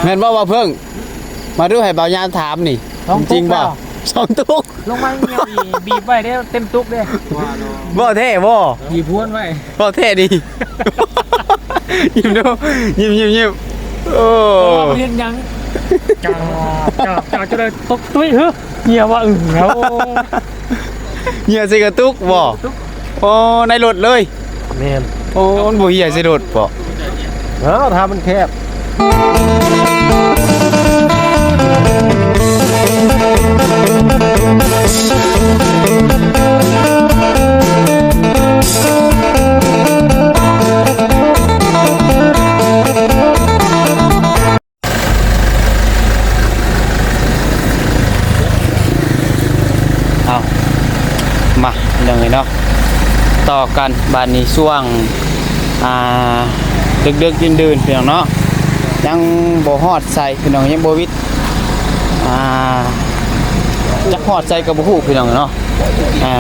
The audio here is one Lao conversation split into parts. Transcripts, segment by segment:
ແມ່ນບໍ່ ບ່າວເພິ່ງ? ມາດູ ໃຫ້ບ່າວຍາມຖາມນີ້ ສອງຕຸກ ຈິງບໍ່? ແລ້ວ ສອງຕຸກ ລົງມາຍັງມີ ບີບໄວ້ເດ້ ເຕັມຕຸກເດ້. ເວົ້າແທ້ບໍ່? ບີບພວນໄວ້. ເວົ້າແທ້ດີ. ຍິ້ມດູ ຍິ້ມ ຍິ້ມ ຍິ້ມ. ໂອ້ ເຮັດຫຍັງ? ຈອດ ຈອດ ຈອດ ຈົນໄດ້ຕົກຕຸ້ຍ. ເຮີ ເຫື່ອວ່າອຶ່ງແລ້ວ. ເຫື່ອໃສ່ກະຕຸກບໍ່? ກະຕຸກ. ໂອ້ ໃນລົດເລີຍ? ແມ່ນ. ໂອ້ ມັນບໍ່ເຫື່ອໃສ່ລົດບໍ່? ເອົ້າ ຖ້າມັນແຄບ. ເອົາ ມາ ພີ່ນ້ອງເອີຍເນາະ ຕໍ່ກັນບາດນີ້ ຊ່ວງ ອ່າ ດຶກໆ ດື່ນໆ ພີ່ນ້ອງເນາະ ຍັງບໍ່ຮອດໃສ ພີ່ນ້ອງ ຍັງບໍ່ວິດ ອ່າ ຈັກຮອດໃສກໍບໍ່ຮູ້ ພີ່ນ້ອງເນາະ. ອ່າ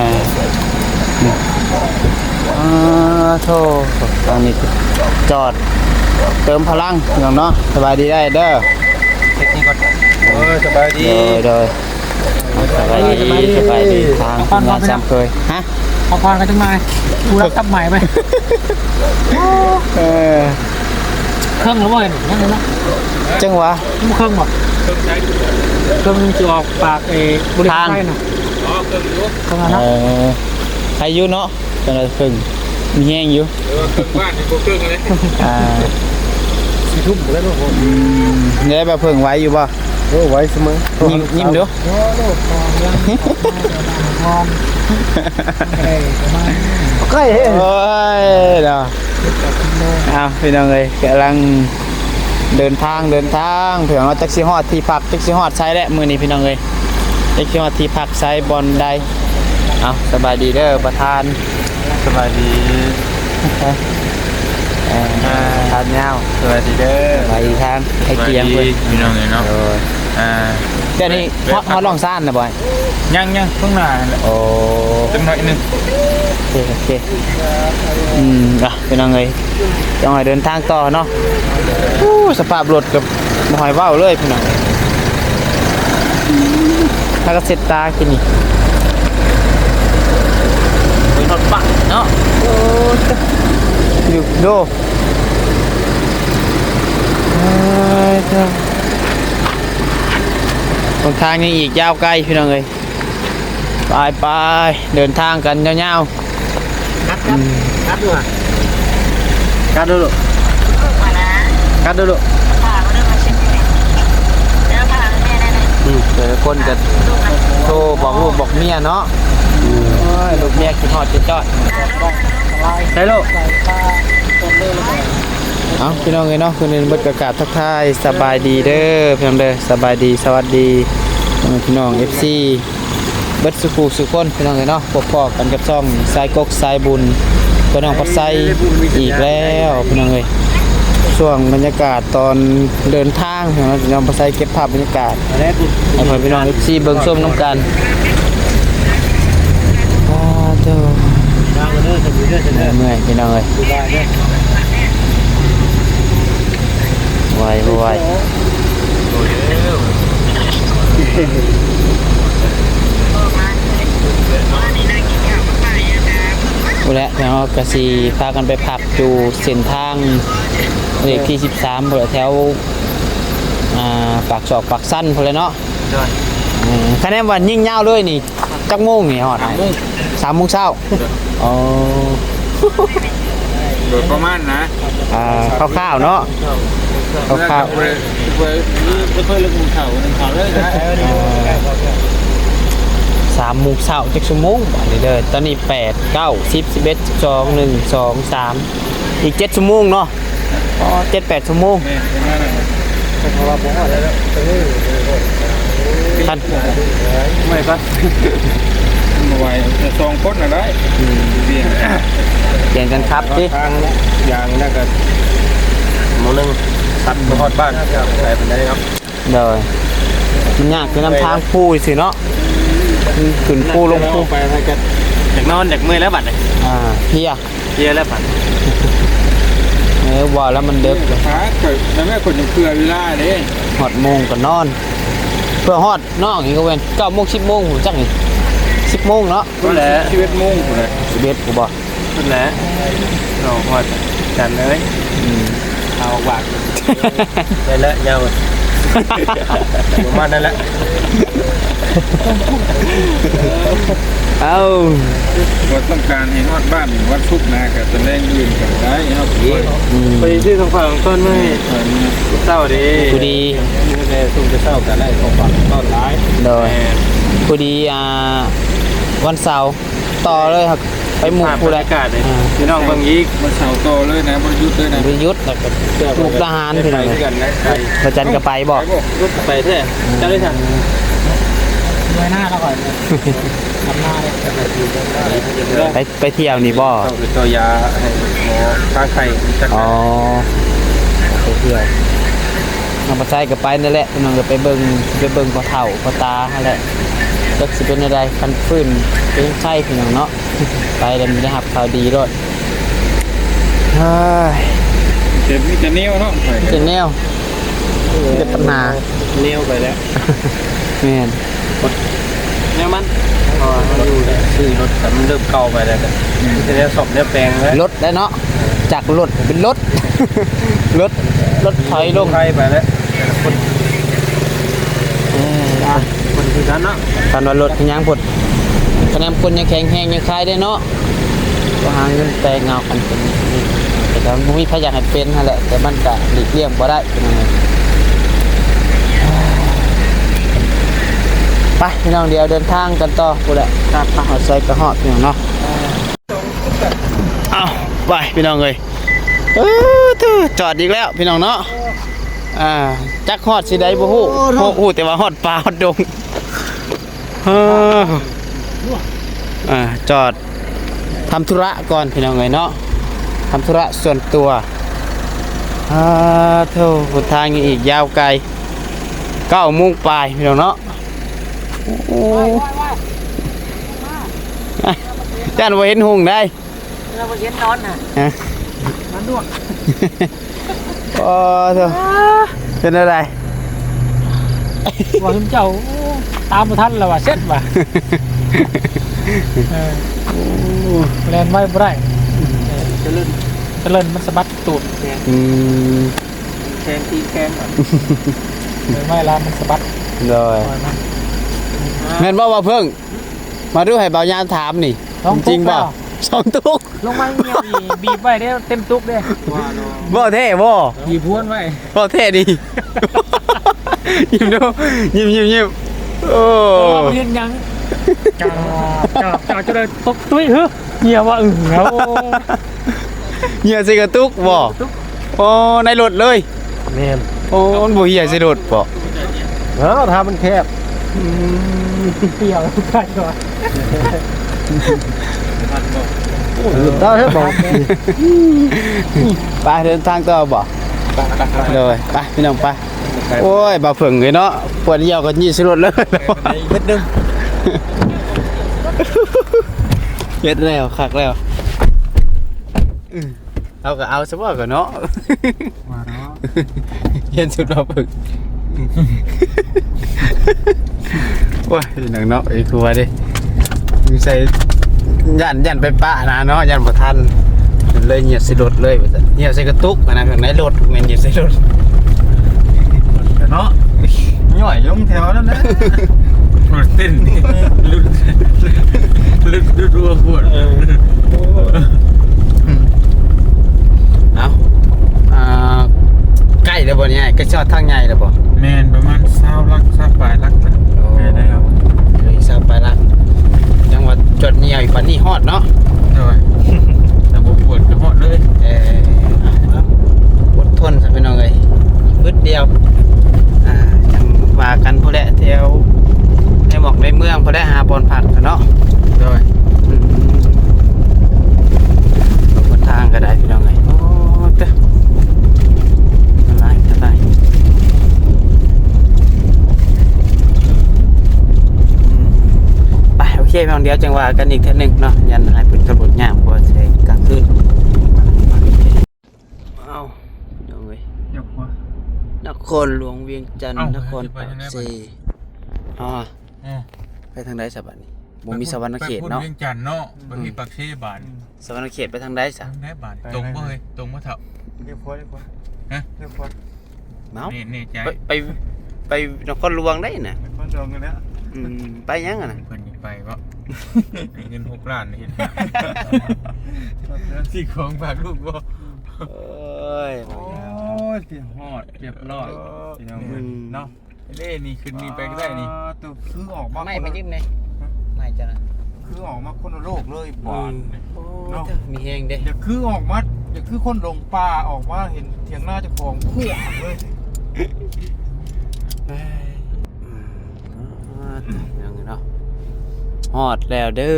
ອ່າ ໂທ ທາງນີ້ຈອດເຕີມພະລັງ ພີ່ນ້ອງເນາະ. ສະບາຍດີໄດ້ເດີ ເຊັກນີ້ກ່ອນ. ເອີ ສະບາຍດີ. ໂດຍ ໂດຍ ສະບາຍດີ ສະບາຍດີ ທາງທີມງານຊ້ຳເຄີຍ. ຮະ? ເອົາຄວາມກັນຈັກໜ່ອຍ ຜູ້ຮັບຊັບໃໝ່ໄປ. ເອີ ເຄື່ອງລະບໍ່ເຫັນ ຍັງເນາະ ຈັ່ງຫວະ ບໍ່ເຄື່ອງບໍ່? ເຄື່ອງຊິອອກປາກ ເອີ ບໍລິຫານໄຟນະ. ເອີ ເຄື່ອງນະ ເອີ ໃຄຢູ່ເນາະ ຈັງໄດ້ເຄິ່ງ ມີແຮງຢູ່. ເອີ ເຄິ່ງບ້ານນີ້ບໍ່ເຄິ່ງເລີຍ. ອ່າ ສີ່ທຸ່ມພຸ້ນແລ້ວເນາະ. ອືມ ໄດ້ບ່າວເພິ່ງໄວຢູ່ບໍ່? ໂອ້ ໄວສະເໝີ. ຍິ້ມ ຍິ້ມດູ. ໂອ້ຍເນາະ ເອົາ ພີ່ນ້ອງເອີຍ ກຳລັງເດີນທາງ ເດີນທາງ ພີ່ນ້ອງເນາະ. ຈັກຊິຮອດທີ່ພັກ ຈັກຊິຮອດໃສແຫຼະມື້ນີ້ ພີ່ນ້ອງເອີຍ ຈັກຊິຮອດທີ່ພັກໃສ ບ່ອນໃດ. ເອົາ ສະບາຍດີເດີປະທານ. ສະບາຍດີ ເອີ ອ່າ ປະທານຍາວ. ສະບາຍດີເດີ ສະບາຍດີທາງໄອ້ກຽງເພິ່ນ ພີ່ນ້ອງເອີຍເນາະ. ໂດຍ ອ່າ ດຽວນີ້ຮອດ ຮອດລ່ອງຊານແລ້ວບໍ່? ຍັງ ຍັງ ຂ້າງໜ້າຫັ້ນແຫຼະ. ໂອ້ ຈັກໜ້ອຍໜຶ່ງ. ໂອເຄ ໂອເຄ. ອືມ ອ່ະ ພີ່ນ້ອງເອີຍ ຈັ່ງໃຫ້ເດີນທາງຕໍ່ເນາະ. ໂອ້ ສະພາບລົດກໍບໍ່ໃຫ້ເວົ້າເລີຍ ພີ່ນ້ອງ. ຖ້າກໍເຊັດຕາກິນນີ້ ເປັນຮອດປາກເນາະ. ໂອ້ ຢູ່ໂດ ເອີ ເຈົ້າ ຫົນທາງຍັງອີກຍາວໄກ ພີ່ນ້ອງເອີຍ. ໄປໆ ເດີນທາງກັນຍາວໆ. ກັດ ກັດ ອືມ ກັດດູ ກັດດູລູກ ກັດດູລູກ. ອືມ ແຕ່ລະຄົນກໍໂທບອກລູກບອກເມຍເນາະ. ອືມ ໂອ້ຍ ລູກເມຍຄິດຮອດຈະຈອດ. ໃສ່ລູກ. ເອົ້າ ພີ່ນ້ອງເອີຍເນາະ ຄືນນີ້ເບິດກໍກາບທັກທາຍສະບາຍດີເດີ ພີ່ນ້ອງເດີ ສະບາຍດີ ສະຫວັດດີ ພໍ່ແມ່ພີ່ນ້ອງ ເອັຟຊີ ເບິດສູ່ຜູ້ສູ່ຄົນ ພີ່ນ້ອງເອີຍເນາະ. ພົບພໍ້ກັນກັບຊ່ອງຊາຍກົກສາຍບຸນ ເພື່ອນນ້ອງພັດໄຊອີກແລ້ວ ພີ່ນ້ອງເອີຍ. ຊ່ວງບັນຍາກາດຕອນເດີນທາງ ພີ່ນ້ອງ ນ້ອງພັດໄຊເກັບພາບບັນຍາກາດໃຫ້ພໍ່ແມ່ພີ່ນ້ອງ ເອັຟຊີ ເບິ່ງຊົມນຳກັນ. ອ້າ ໂທ້ ເມື່ອຍ ພີ່ນ້ອງເອີຍ. ໄຫວບໍ່ໄຫວ? ພຸ້ນແຫຼະ ເຮົາກະຊິພາກັນໄປພັກຢູ່ເສັ້ນທາງເລກທີສິບສາມ ພຸ້ນແຫຼະ ແຖວ ອ່າ ປາກຊອກປາກຊັນພຸ້ນແຫຼະເນາະ. ໂດຍ ອືມ ຄະແນນວ່າຍິງຍາວເລີຍນີ້ ຈັກໂມງນີ້ຮອດ? ສາມໂມງ ສາມໂມງເຊົ້າ. ໂດຍ ອໍ ໂດຍປະມານນະ ອ່າ ຄ່າວໆເນາະ ຄ່າວໆ ບໍ່ເຄີຍ ບໍ່ເຄີຍເລີກໂມງເຊົ້າ ໜຶ່ງເຂົ້າເລີຍນະ. ອ່າ ສາມໂມງເຊົ້າ ຈັກຊົ່ວໂມງບາດນີ້ເດີ? ຕອນນີ້ ແປດ ເກົ້າ ສິບ ສິບເອັດ ສິບສອງ ໜຶ່ງ ສອງ ສາມ ອີກເຈັດຊົ່ວໂມງເນາະ. ອໍ ເຈັດແປດຊົ່ວໂມງ. ແມ່ນ ປະມານນັ້ນແຫຼະ ເພາະວ່າບໍ່ຮອດແລ້ວ ຄັນ ເມື່ອຍກ່ອນ ບໍ່ໄຫວ ສອງຄົນນະໄດ້. ອືມ ປ່ຽນ ປ່ຽນກັນຂັບຕິ ທາງຢ່າງນັ້ນກໍ ໂມງໜຶ່ງ ຕັດບໍ່ຮອດບ້ານ ໄກປານໃດເນາະ. ໂດຍ ມັນຍາກຄືນຳທາງພູຊື່ເນາະ ຂຶ້ນພູລົງພູ ໄປ ໄປ ຢາກນອນ ຢາກເມື່ອຍແລ້ວບັດນີ້. ອ່າ ເພຍ ເພຍແລ້ວບັດ ເອີ ເອີ ວ່າແລ້ວມັນເດິກ ຂ້ອຍ ແລ້ວແມ່ຂ້ອຍຍັງເຜື່ອເວລາເດ້ ຮອດໂມງກໍນອນ ເພື່ອຮອດນ້ອງນີ້ກໍແມ່ນເກົ້າໂມງ ສິບໂມງພຸ້ນຈັກນີ້ ສິບໂມງເນາະ ພຸ້ນແຫຼະ ສິບເອັດໂມງພຸ້ນແຫຼະ ສິບເອັດພຸ້ນບໍ່? ພຸ້ນແຫຼະ ເອົາຮອດຈັນເລີຍ ອືມ ເອົາຫວາກ ໄດ້ແລ້ວ ຍາວ ປະມານນັ້ນແຫຼະ ເອົາ ວ່າຕ້ອງການໃຫ້ຮອດບ້ານວັນສຸກນະ ກະຕອນແລງອື່ນກໍໄດ້ເນາະ ອືມ ພໍດີຊື້ຂອງຝາກຂອງຕົ້ນມາໃຫ້ ເອີ ເຊົ້າເດ້ ພໍດີ ແຕ່ຊຸມເຊົ້າກໍໄດ້ຂອງຝາກຂອງຕົ້ນຫຼາຍ ໂດຍ ແມ່ນ ພໍດີ ອ່າ ວັນເສົາ ຕໍ່ເລີຍ ໄປໝູ່ຜູ້ໃດ ອ່າ ພີ່ນ້ອງເບິ່ງອີກ ວັນເສົາຕໍ່ເລີຍນະ ບໍ່ໄດ້ຢຸດເລີຍນະ ບໍ່ໄດ້ຢຸດ ແລ້ວກໍມຸກດາຫານ ໄປ ພີ່ນ້ອງ ຄືກັນນະ ໄປ ພະຈັນກໍໄປບໍ່? ໄປບໍ່? ລົດໄປແທ້ ອືມ ເຈົ້າໄດ້ຊັ້ນ ເມື່ອຍໜ້າແລ້ວຂ້ອຍ ດຳໜ້າເດ້ ໄປ ໄປທ່ຽວນີ້ບໍ່? ຕ້ອງໄປຕໍ່ຢາໃຫ້ໝໍທາງໄຂ້ຈັກ ອໍ ໄປທ່ຽວ ນ້ອງປາໄຊກໍໄປນັ້ນແຫຼະ ພີ່ນ້ອງ ກໍໄປເບິ່ງ ໄປເບິ່ງພໍ່ເຖົ້າພໍ່ຕາຫັ້ນແຫຼະ ຈັກຊິເປັນແນວໃດ ຄັນຟື້ນກໍຍັງໄຄ ພີ່ນ້ອງເນາະ ໄປແລ້ວມີໄດ້ຮັບຂ່າວດີໂລດ ເຮີ້ຍ ເຈັບມີແຕ່ແນວເນາະ ໄປ ມີແຕ່ແນວ ມີແຕ່ປັນຫາ ແນວໄປແລ້ວ ແມ່ນ ແນວມັນ ເພາະວ່າເຮົາຢູ່ ຊື້ລົດກໍມັນເລີ່ມເກົ່າໄປແລ້ວ ມີແຕ່ແນວສ້ອມແນວແປງແລ້ວ ລົດແລ້ວເນາະ ຈາກລົດເປັນລົດ ລົດ ລົດຖອຍລົງ ໄປແລ້ວ ແຕ່ລະຄົນ ເອີ ຄົນຄືກັນເນາະ ຄັນວ່າລົດຍັງພຸ້ນ ຄະແນນຄົນຍັງແຂງແຮງ ຍັງຂາຍໄດ້ເນາະ ກໍຫາເງິນແຕ່ງເອົາກັນເປັນ ແຕ່ກໍບໍ່ມີໃຜຢາກໃຫ້ເປັນຫັ້ນແຫຼະ ແຕ່ມັນກໍຫຼີກລ່ຽງບໍ່ໄດ້ ໄປພີ່ນ້ອງ ດຽວເດີນທາງກັນຕໍ່ພຸ້ນແຫຼະ ຖ້າເຮົາໃສ່ກະຮອດພີ່ນ້ອງເນາະ ເອົາ ໄປພີ່ນ້ອງເອີຍ ເອີ ຈອດອີກແລ້ວພີ່ນ້ອງເນາະ ອ່າ ຈັກຮອດຊິໃດບໍ່ຮູ້ ຮູ້ ຮູ້ແຕ່ວ່າຮອດປ່າຮອດດົງ ເອີ ອ່າ ຈອດທຳທຸລະກ່ອນພີ່ນ້ອງເອີຍເນາະ ທຳທຸລະສ່ວນຕົວ ອ່າ ໂທ້ ຫົນທາງຍັງອີກຍາວໄກ ເກົ້າໂມງປາຍພີ່ນ້ອງເນາະ ໂອ້ ຢ້ານບໍ່ເຫັນຮຸ່ງໄດ໋ ເອີ ບໍ່ເຫັນນອນນະ ຮະ ນອນດ້ວງ ໂອ້ໂທ້ ເປັນແນວໃດ? ວ່າຊຸມເຈົ້າ ໂອ້ ຕາມບໍ່ທັນແລ້ວວ່າ ເສັດວ່າ ເອີ ໂອ້ ແລ່ນໄວບໍ່ໄດ້ ເອີ ຈະເລີນ ຈະເລີນມັນສະບັດຕູດ ອືມ ແຂງຕີນແຂງ ແລ່ນໄວລະມັນສະບັດ ໂດຍ ແມ່ນບໍ່ ບ່າວເພິ່ງ? ມາດູ ໃຫ້ບ່າວຍາມຖາມນີ້ ສອງຕຸກ ຈິງບໍ່? ແລ້ວ ສອງຕຸກ ລົງມາຫຽວອີກ ບີບໄວ້ເດ້ ເຕັມຕຸກເດ້ ເວົ້າແທ້ບໍ່? ບີບພວນໄວ້ ເວົ້າແທ້ນີ້ ຍິ້ມດູ ຍິ້ມ ຍິ້ມ ຍິ້ມ ໂອ້ ເຮັດຫຍັງ ຈ້າ ຈ້າ ຈ້າ ຈະໄດ້ຕົກຕຸ້ຍ ເຮີ ເຫຍວ່າ ອື ໂອ້ ເຫຍໃສ່ກະຕຸກບໍ່? ກະຕຸກ ໂອ້ ໃນລົດເລີຍ ແມ່ນ ໂອ້ ມັນບໍ່ເຫຍໃສ່ລົດບໍ່? ເອີ ທາງມັນແຄບ ອືມ ປ່ຽວໄປກ່ອນ ໂອ້ຍ ຕາຍແທ້ບໍ່ ໄປເດີນທາງຕໍ່ບໍ່? ໂດຍ ໄປພີ່ນ້ອງໄປ ໂອ້ຍ ບ່າວເຜິ້ງເອີຍເນາະ ປວດຢ້ຽວກໍຢີ່ໃສ່ລົດເລີຍ ເບິດໜຶ່ງ ເຮັດແລ້ວ ຄັກແລ້ວ ອືມ ເຮົາກໍເອົາຊະບໍ່ກໍເນາະ ວ່າເນາະ ເຫັນສຸດເອົາປຶກ ໂອ້ຍ ໜັງເນາະ ໄອ້ຄົວເດ້ ໃສ່ ຢ້ານ ຢ້ານໄປປະນະເນາະ ຢ້ານບໍ່ທັນ ເລີຍຫຽບໃສ່ລົດເລີຍວ່າຊັ້ນ ຫຽບໃສ່ກະຕຸກນະ ຂ້າງໃນລົດ ແມ່ນຫຽບໃສ່ລົດ ເນາະ ຍ່ອຍລົງແຖວນັ້ນແຫຼະ ເຕັ້ນ ຫຼຸດ ຫຼຸດ ຫຼຸດຫົວຂວດ ເອີ ເອົາ ອ່າ ໃກ້ແລ້ວບໍ່ນີ້ ໃກ້ຈອດທາງໃຫຍ່ແລ້ວບໍ່? ແມ່ນ ປະມານຊາວຫຼັກ ຊາວປາຍຫຼັກ ໂອ້ ໃກ້ແລ້ວ ເອີ ຊາວປາຍຫຼັກ ຍັງວ່າຈອດຍ່ຽວອີກປານນີ້ຮອດເນາະ ໂດຍ ແຕ່ບໍ່ປວດກໍຮອດເລີຍ ເອີ ອົດທົນຊະພີ່ນ້ອງເອີຍ ບຶດດຽວ ອ່າ ຈັ່ງວ່າກັນພຸ້ນແຫຼະ ແຖວໃນໝອກໃນເມືອງພຸ້ນແຫຼະ ຫາບ່ອນພັກເນາະ ໂດຍ ອືມ ເບິ່ງຫົນທາງກໍໄດ້ພີ່ນ້ອງເອີຍ ໂອ້ ເຕີ ອັນຕະລາຍ ອັນຕະລາຍ ອືມ ໄປ ໂອເຄ ພີ່ນ້ອງ ດຽວຈັ່ງວ່າກັນອີກເທື່ອໜຶ່ງເນາະ ຢ້ານໃຫ້ເພິ່ນຂັບລົດຍາກ ເພາະວ່າຊິໄດ້ກາງຄືນ ເອົາ ນະຄອນຫຼວງວຽງຈັນ ເອົ້າ ນະຄອນປາກເຊ. ເຮົາຊິໄປທາງໃດ? ອໍ ເອົ້າ ໄປທາງໃດຊະບາດນີ້? ບໍ່ມີສະຫວັນນະເຂດເນາະ. ໄປພຸ້ນວຽງຈັນເນາະ ອືມ ໄປທີ່ປາກເຊບາດນີ້. ອືມ ສະຫວັນນະເຂດໄປທາງໃດຊະ? ໄປທາງໃດບາດນີ້? ໄປ ຕົງບໍ່ເຮີ້ຍ? ຕົງບໍ່ເຖົ້າ? ລ້ຽວຂວາ ລ້ຽວຂວາ ຮະ? ລ້ຽວຂວາ. ເອົ້າ ແນ່ ແນ່ໃຈ ໄປ ໄປ ໄປນະຄອນຫຼວງໄດ໋ນະ. ນະຄອນຫຼວງຫັ້ນແຫຼະ. ອືມ ໄປຫຍັງຫັ້ນນະ? ເພິ່ນຢາກໄປບໍ່? ໄດ້ເງິນຫົກລ້ານເຮັດ ຊື້ຂອງຝາກລູກບໍ່? ໂອ້ຍ ໂອ້ຍ ຊິຮອດຮຽບຮ້ອຍ ພີ່ນ້ອງເອີຍ ອືມ ເນາະ. ເດ້ ນີ້ຂຶ້ນນີ້ໄປກໍໄດ້ນີ້. ອ່າ ໂຕ ຄືອອກມາ ໄມ້ມາຢືມແດ່ ຮະ? ໄມ້ເຈົ້ານະ ຄືອອກມາຄົນລະໂລກເລີຍ ເອີ ບາດນີ້. ໂອ້ ເນາະ ເຈົ້າມີແຮງເດ້. ຢ່າຄືອອກມາ ຢ່າຄືຄົນຫຼົງປ່າ ອອກມາເຫັນຖຽງນາເຈົ້າຂອງ ພວກເລີຍ. ເອີຍ ອືມ ອ່າ ພີ່ນ້ອງເອີຍເນາະ ຮອດແລ້ວເດີ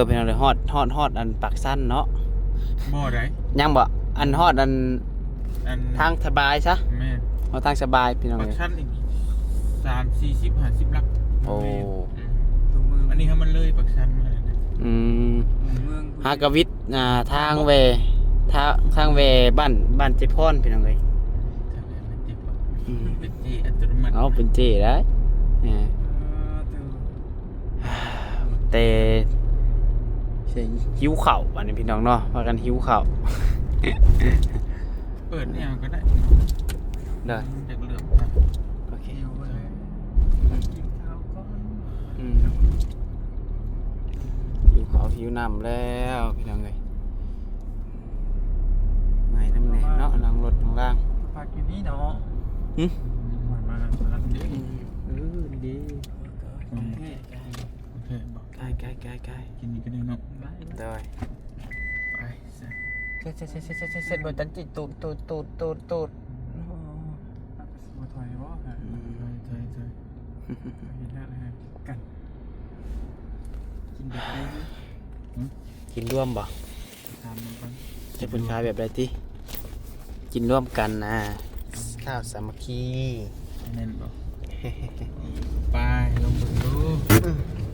ພີ່ນ້ອງເດີ. ຮອດ ຮອດ ຮອດອັນປາກຊັນເນາະ. ບໍ່ໃດ ຍັງບໍ່? ອັນຮອດອັນ ອັນທາງສະບາຍຊະ. ແມ່ນ ຮອດທາງສະບາຍ ພີ່ນ້ອງເອີຍ. ປາກຊັນອີກສາມສີ່ສິບ ຫ້າສິບຫຼັກ. ໂອ້ ແມ່ນ ອືມ ອັນນີ້ໃຫ້ມັນເລີຍປາກຊັນມາແລ້ວນະ. ອືມ ຫາກະວິດ ອ່າ ທາງແວ່ ທາງ ທາງແວ່ບ້ານ ບ້ານເຈພອນ ພີ່ນ້ອງເອີຍ. ທາງແວ່ບ້ານເຈພອນ ອືມ ເປັນເຈອັດຕະໂນມັດ. ເອົາ ເປັນເຈໄດ໋ ເອີ ອ່າ ໂຕ ແຕ່ຫິວເຂົ້າ ບາດນີ້ພີ່ນ້ອງເນາະ ພາກັນຫິວເຂົ້າ. ເປີດແນວກໍໄດ້ ໄດ້ ຢາກເລືອກ ໂອເຄ ຫິວແລ້ວ ກິນເຂົ້າກ່ອນ. ອືມ ຫິວເຂົ້າຫິວນ້ຳແລ້ວ ພີ່ນ້ອງເອີຍ. ເມື່ອຍນຳແດ່ເນາະ ນັ່ງລົດນັ່ງລາງ ພັກຢູ່ນີ້ເນາະ. ຫຶ ມາ ມາ ມາ ເອີ ດີ ໂອເຄ ໂອເຄ ໄກ ໄກ ໄກ ໄກ ກິນນີ້ກໍໄດ້ເນາະ. ໂດຍ ໄປ ເຊັດ ເຊັດ ເຊັດ ເຊັດ ເຊັດ ບໍ່ທັນຈິ ຕູດ ຕູດ ຕູດ ຕູດ ຕູດ. ໂອ້ ບໍ່ຖອຍບໍ່? ອືມ ຖອຍ ຖອຍ ຖອຍ ເຮັດແລ້ວ ກັນ ກິນແບບໃດ? ຫຶ ກິນລວມບໍ່? ຖາມມັນກ່ອນ ຈະເພິ່ນຂາຍແບບໃດຕິ? ກິນລວມກັນນະ ຂ້າວສາມັກຄີ ແມ່ນບໍ່? ໄປ ລອງເບິ່ງດູ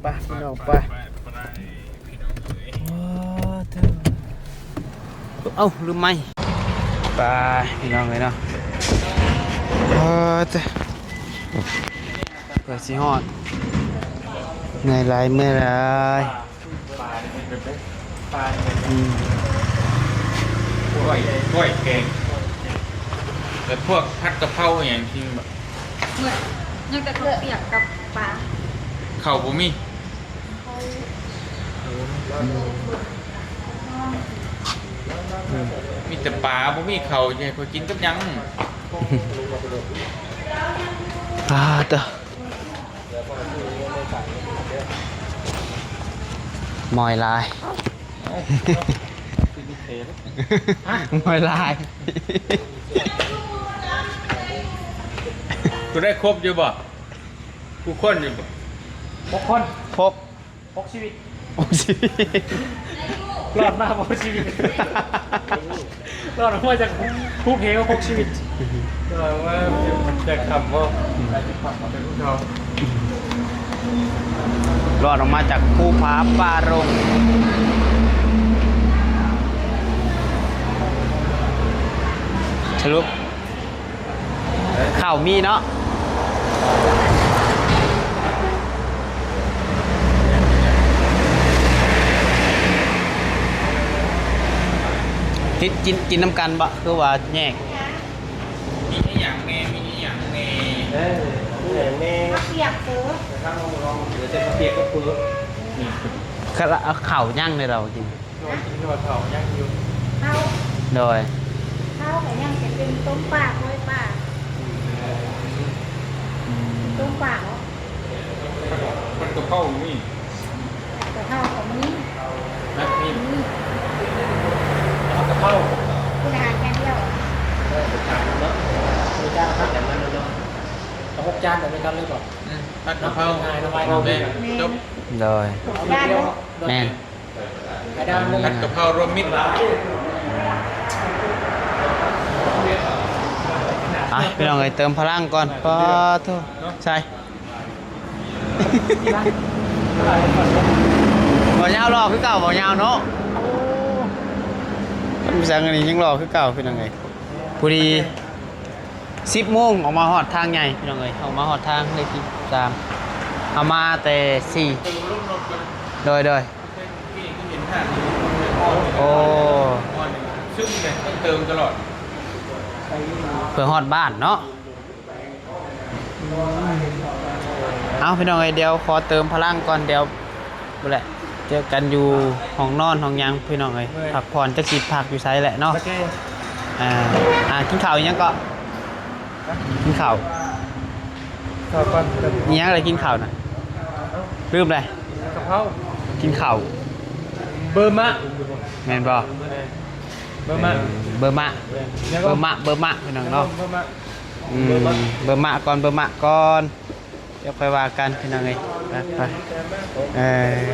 ໄປ ພີ່ນ້ອງ ໄປ ໄປ ພີ່ນ້ອງເອີຍ. ໂອ້ ເອີ ເອົ້າ ລືມໄມ. ໄປ ພີ່ນ້ອງເອີຍເນາະ ເອີ ເອີ ເພື່ອຊິຮອດ ເມື່ອຍຫຼາຍ ເມື່ອຍຫຼາຍ. ອືມ ກ້ອຍ ກ້ອຍແກງ ແລ້ວພວກຜັດກະເພົາອີ່ຫຍັງທີ່ ເໝືອນ ຍັງແຕ່ເຂົ້າປຽກກັບປາ ເຂົ້າບໍ່ມີ ເຂົ້າ ອືມ ມີແຕ່ປາ ບໍ່ມີເຂົ້າ ຈະໃຫ້ຂ້ອຍກິນກັບຫຍັງ? ອ່າ ເຕີ ມອຍຫຼາຍ ມອຍຫຼາຍ. ຜູ້ໃດຄົບຢູ່ບໍ່? ຜູ້ຄົນຢູ່ບໍ່? ຫົກຄົນ ຄົບ ຫົກຊີວິດ ຫົກຊີວິດ ລອດມາຫົກຊີວິດ ລອດອອກມາຈາກ ຮຸບເຫວຫົກຊີວິດ ເອີ ວ່າຈາກຖ້ຳບໍ່? ອືມ ລອດອອກມາຈາກພູຜາປ່າລົງ ສະຫຼຸບ ເຂົ້າມີເນາະ ກິນ ກິນ ກິນນຳກັນບໍ່ ຄືວ່າແຍກ? ມີອີ່ຫຍັງແນ່ ມີອີ່ຫຍັງແນ່? ເອີ ມີຫຍັງແນ່? ເຂົ້າປຽກເຝີ ເຂົ້າປຽກກັບເຝີ ນີ້ ເຂົ້າຍັງເລີຍລາວກິນ. ໂດຍ ກິນເຂົ້າເຂົ້າຍັງຢູ່ ເຂົ້າ ໂດຍ ເຂົ້າກໍຍັງຈະເປັນຕົ້ມປາ ກ້ອຍປາ ອືມ ຕົ້ມປາເນາະ ຜັດກະເພົາມີ ກະເພົາກໍມີ ນະ ມີ ມີ ເອົາກະເພົາ ກິນອາຫານຢ່າງດຽວ ເອີ ໄປຈານເນາະ ມີຈານຜັດກັນເນາະ ເອົາຫົກຈານແບບດຽວກັນເລີຍບໍ່? ອືມ ຜັດກະເພົາ ແມ່ນ ຈົບ ໂດຍ ຫົກຈານເນາະ ແມ່ນ ຜັດກະເພົາລວມມິດ ອ່ະ ພີ່ນ້ອງເອີຍ ເຕີມພະລັງກ່ອນ ປາໂທ ໃສ່ ບໍ່ຍາວຫຼໍ່ຄືເກົ່າ ບໍ່ຍາວເນາະ ໂອ້ ທາງນີ້ຍັງຫຼໍ່ຄືເກົ່າ ພີ່ນ້ອງເອີຍ ຜູ້ດີ. ສິບໂມງອອກມາຮອດທາງໃຫຍ່ພີ່ນ້ອງເອີຍ ອອກມາຮອດທາງເລກທີສາມ ເຮົາມາແຕ່ສີ່ ໂດຍ ໂດຍ ໂອ້ ເພື່ອຮອດບ້ານເນາະ. ເອົາ ພີ່ນ້ອງເອີຍ ດຽວຂໍເຕີມພະລັງກ່ອນ ດຽວພຸ້ນແຫຼະ ເຈີກັນຢູ່ຫ້ອງນອນຫ້ອງຫຍັງພີ່ນ້ອງເອີຍ ພັກຜ່ອນ ຈັກຊິພັກຢູ່ໃສແຫຼະເນາະ. ອ່າ ອ່າ ກິນເຂົ້າອີ່ຫຍັງເກາະ? ກິນເຂົ້າ ເຂົ້າກ່ອນ ອີ່ຫຍັງລະກິນເຂົ້ານະ? ລືມເລີຍ ກະເພົາ ກິນເຂົ້າ ເບີມະ ແມ່ນບໍ່? ເບີມະ ເອີ ເບີມະ ເບີມະ ເບີມະ ພີ່ນ້ອງເນາະ. ເບີມະ ອືມ ເບີມະ ເບີມະກ່ອນ ເບີມະກ່ອນ ດຽວຄ່ອຍວ່າກັນພີ່ນ້ອງເອີຍ ໄປ ໄປ ເອີ.